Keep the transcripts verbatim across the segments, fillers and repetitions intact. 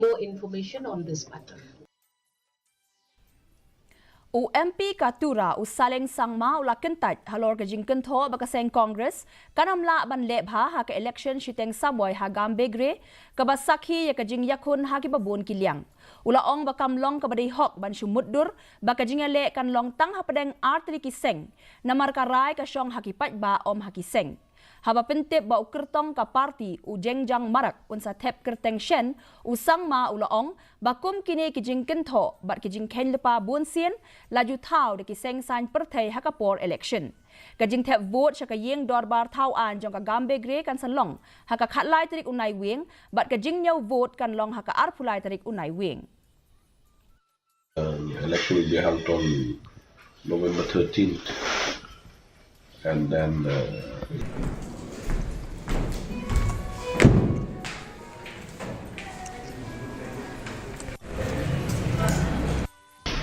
More information on this matter. U M P ka Tura, u Saleng Sangma, u la kyntait halor ka jingkynthoh ba ka seng Congress kan ym lah ban leh bha ha ka election shiteng samoi ha Gambegre, kaba sakhi ïa ka jingïakhun ha kiba bun ki liang. U la ong ba kam long kaba dei hok ban shu mutdur ba ka jingïaleh kan long tang hapdeng artylli ki seng, namar ka rai ka shong ha ki paidbah, ym ha ki seng. Haba pyntip ba u kyrtong ka party, u Jengjang Marak, un sa thep kyrteng shen, u Sangma u la ong ba kum kine ki jingkynthoh bad ki jingkheiñ lypa bunsien la ju thaw da ki seng saiñ pyrthei ha ka por election. Ka jingthep vote sha ka ïing dorbar thaw aiñ jong ka Gambegre kan sa long ha ka khatlai tarik u Naiwieng, bad ka jingñiew vote kan long ha ka arphew lai tarik u Naiwieng. Um, election will be held on November thirteenth. And then uh,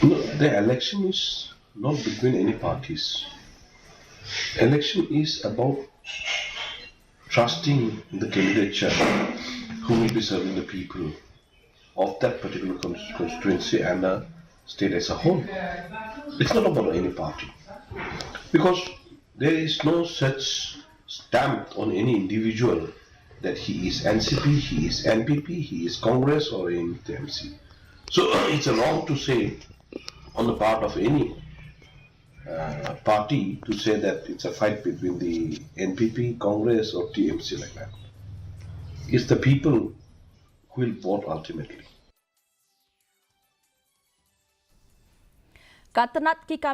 no, the election is not between any parties. Election is about trusting the candidature who will be serving the people of that particular cons- constituency and the state as a whole. It's not about any party. Because there is no such stamp on any individual that he is N C P, he is N P P, he is Congress or any T M C. So it's a wrong to say on the part of any uh, party to say that it's a fight between the N P P, Congress or T M C like that. It's the people who will vote ultimately. Ka tnat ki kam